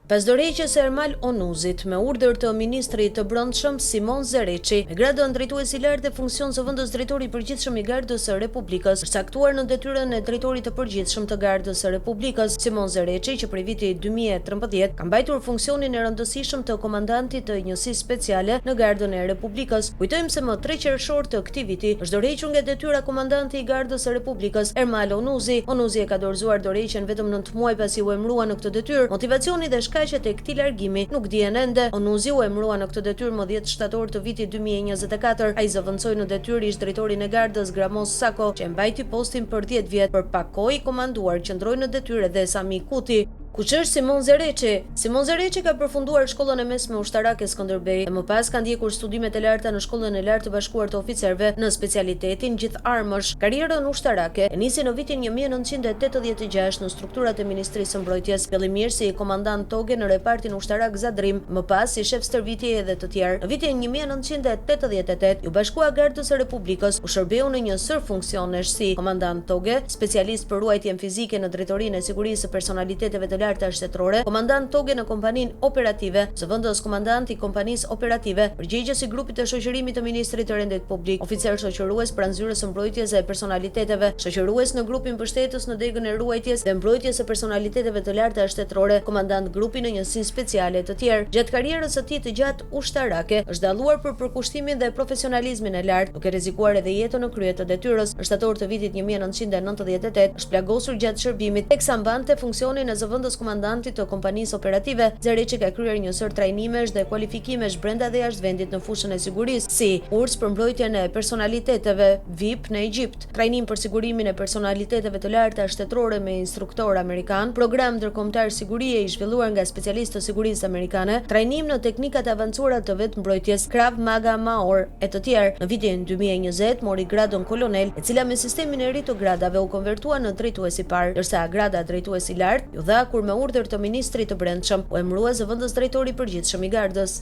Pas dorëheqjes së Ermal Onuzit, me urdhër të ministrit të Brendshëm, Simon Zereçi, me gradën drejtues i lartë dhe funksion zëvendës drejtor i përgjithshëm i Gardës së Republikës, është caktuar në detyrën e drejtorit të përgjithshëm të Gardës së Republikës, Simon Zereçi, që prej vitit 2013 ka mbajtur funksionin e rëndësishëm të komandantit të Njësisë Speciale në Gardën e Republikës. Kujtojmë se më 3 qershor të këtij viti është dorëhequr nga detyra komandanti i Gardës së Republikës, Ermal Onuzi. Onuzi e ka dorëzuar dorëheqjen vetëm muaj pasi u emërua në këtë detyrë, motivacioni dhe shkaqet e këtij largimi nuk dihen ende. Onuzi u emërua në këtë detyrë më 10 shtator të vitit 2024. Ai zëvendësoi në detyrë ish drejtorin e Gardës, Gramoz Sako, që e mbajti postin për 10 vjet. Për pak kohë i komanduar qëndroi në detyrë edhe Sami Kuti. Kush është Simon Zereçi? Simon Zereçi ka përfunduar shkollën e mesme ushtarake Skënderbej dhe më pas ka ndjekur studimet e larta në Shkollën e Lartë të Bashkuar të Oficerëve në specialitetin gjitharmësh. Karrierën ushtarake e nisi në vitin 1986 në strukturat e Ministrisë së Mbrojtjes, fillimisht si komandant toge në repartin ushtarak Zadrim, më pas si shef stërvitjeje dhe të tjerë. Në vitin 1988 iu bashkua Gardës së Republikës, ku shërbeu në një sërë funksionesh si komandant toge, specialist për ruajtjen fizike në Drejtorinë e Sigurisë së Personaliteteve të Larta Shtetërore, komandant toge në Kompaninë Operative, zëvendës komandant i Kompanisë Operative, përgjegjës i grupit të shoqërimit të Ministrit të Rendit Publik, oficer shoqërues pranë Zyrës së Mbrojtjes dhe Personaliteteve, shoqërues në grupin mbështetës në degën e ruajtjes dhe mbrojtjes së personaliteteve të larta shtetërore, komandant grupi në njësinë speciale e të tjerë. Gjatë karrierës së tij të gjatë ushtarake, është dalluar për përkushtimin dhe profesionalizmin e lartë, duke rrezikuar edhe jetën në krye të detyrës. Në shtator të vitit 1998, është plagosur gjatë shërbimit, teksa mbante funksionin e zëvendës komandantit të kompanisë operative. Zereçi ka kryer një sërë trajnimesh dhe kualifikimesh brenda dhe jashtë vendit në fushën e sigurisë, si kurs për mbrojtjen e personaliteteve VIP në Egjipt, trajnim për sigurimin e personaliteteve të larta shtetërore me instruktor amerikan, program ndërkombëtar sigurie i zhvilluar nga specialistë të sigurisë amerikane, trajnim në teknikat e avancuara të vetëmbrojtjes, Krav Maga Maor e të tjerë. Në vitin 2020 mori gradën kolonel, e cila me sistemin e ri të gradave u konvertua në drejtues i parë, ndërsa grada drejtues i lartë iu dha kur me urdhër të ministrit të Brendshëm u emërua zëvendës drejtor i përgjithshëm i Gardës.